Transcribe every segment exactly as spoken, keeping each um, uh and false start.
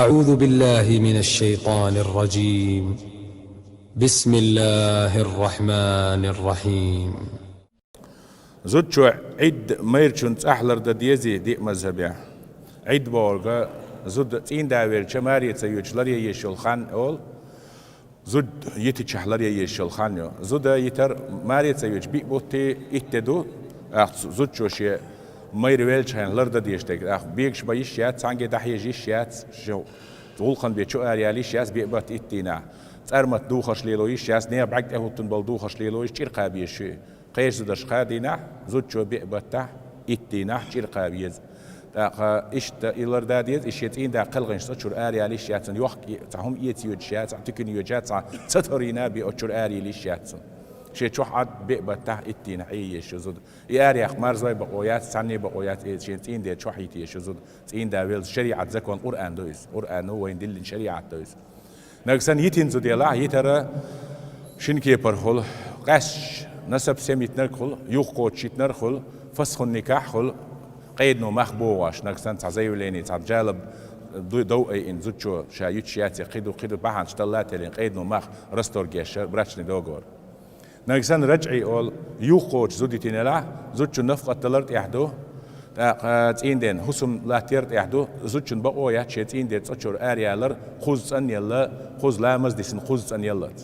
أعوذ بالله من الشيطان الرجيم. بسم الله الرحمن الرحيم. Зудчо Ӏид майрачун цӀахь лардан дезий диъ мазхӀабехь? Ӏид бохург зуда цӀийнда велча маре ца йоьдуш ларъян езаш йолу хан олу. Зуда йитичахь ларъян езаш йолу хан ю. Зуда йитар маре ца йоьдуш биъ бутт итт де ду. ТӀаккха зудчо шен майра велча хьайна лардан дезаш дерг. ТӀаккха бегаш бан йиш яц, цхьаьнгге дӀахьежа йиш яц, шен гӀуллакхан бен чу ара яла йиш яц биъ баттахь итт дийнахь. ЦӀармат духарш лело йиш яц, нехан бӀаьрг тӀе хӀуттун болу духарш лело йиш, чӀир кхаба езаш ю. Кхечу зударш кхадийнахь, зудчо биъ баттахь итт дийнахь чӀир кхаба еза. ТӀаккха иштта и лардан деза, и шен цӀийнда кхелхинчу цӀа чуьра ара яла йиш яц, цунна йохк-, цхьа хӀума эца йоьдуш яц, цхьа туькана йоьдуш яц, цхьа ца торийна бен оцу чуьра ара яла йиш яц цунна. Шен чохь Ӏад биъ баттахь итт дийнахь Ӏе езаш ю зуда. И ара яккха марзой бакъо яц, цхьанне бакъо яц, и шен цӀийнда чохь йита езаш ю зуда. ЦӀийнда велча шариӀат закон Къуръан ду иза. Къуръано вайна диллина шариӀат ду иза. Нагахь санна йитина зуда елахь, йитар шина кепара хуьлу: къаьсташ, насаб сема йитинарг хуьлу, юхакхочуш йитинарг хуьлу, фасхун никахь хуьлу, къедано мах богӀуш, нагахь санна цхьа заявление, цхьа жалоб ду-, дов айина зудчо ша йитуш яц, кхин ду, кхин ду, бахьанаш талла а теллина, къедано мах расторг еш, брачный договор. Нагахь санна раджӀий олу, юхакхочуш зуда йитина елахь, зудчун нафакъат далар тӀехь ду, тӀаккха цӀийнден хӀусам латтар тӀехь ду, зудчун бакъо яц шен цӀийнде цӀа чуьра ара ялар, кхузза цӀанъелла, кхузза ламаз дисина кхузза цӀанъеллалц.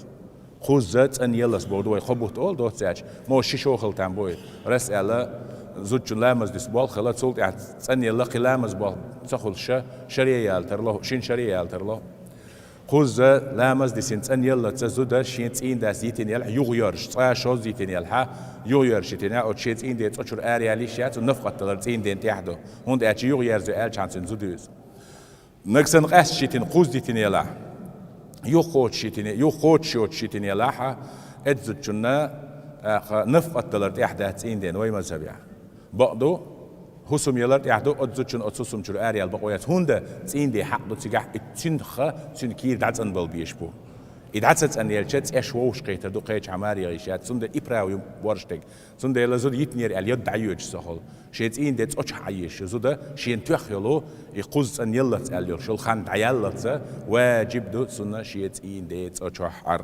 Кхузза цӀанъеллалц бохург ду вай, кхо бутт олу доцца аьлча, мо ши шо хила там бу и. Раз аьлла, зудчун ламаз диса болх хила, цул тӀаьхьа цӀанъелла кхин ламаз болх ца хуьлуш, шаре яла тарло, шина шаре яла тарло. Кхузза ламаз дисина цӀанъеллалц зуда шен цӀийндас йитина елахь, юхайоьрзуш, цкъа шозза йитина елахь, юхайоьрзуш йитина, оцу шен цӀийнде цӀа чуьра ара яла йиш яц, цунна нафакъат далар цӀийнден тӀехь ду. ХӀунда аьлча юхайоьрзо аьлча хьан цуьнан зуда ю иза. Нагахь санна къаьсташ йитина, кхузза йитина елахь, юхакхочуш йитина, юхакхочуш йоцуш йитина елахь, эцу зудчунна, тӀаккха, нафакъат далар тӀехь дац цӀийнден вай мазхӀабехь. Бакъ ду, хӀусам ялар тӀехь ду, оцу зудчун оцу хӀусам чуьра ара яла бакъо яц. ХӀунда цӀийнде хьакъ ду цигахь, и цуьнан ха, цуьнан кийра дӀацӀанбала безаш бу. И дӀа ца цӀанъелча, цӀеш вовшах кхетар ду, кхечахьа маре яла йиш яц, цундела и права ю борш дерг. Цундела зуда йитинера аьлла, йод дӀайоьдуш ца хуьлу. Шен цӀийнде цӀа чохь Ӏан езаш ю зуда, шена тоьхна йолу, и кхузза цӀанъеллалц аьлла йолуш йолу хан дӀаяллалц, важиб ду цунна шен цӀийнде цӀа чохь Ӏар.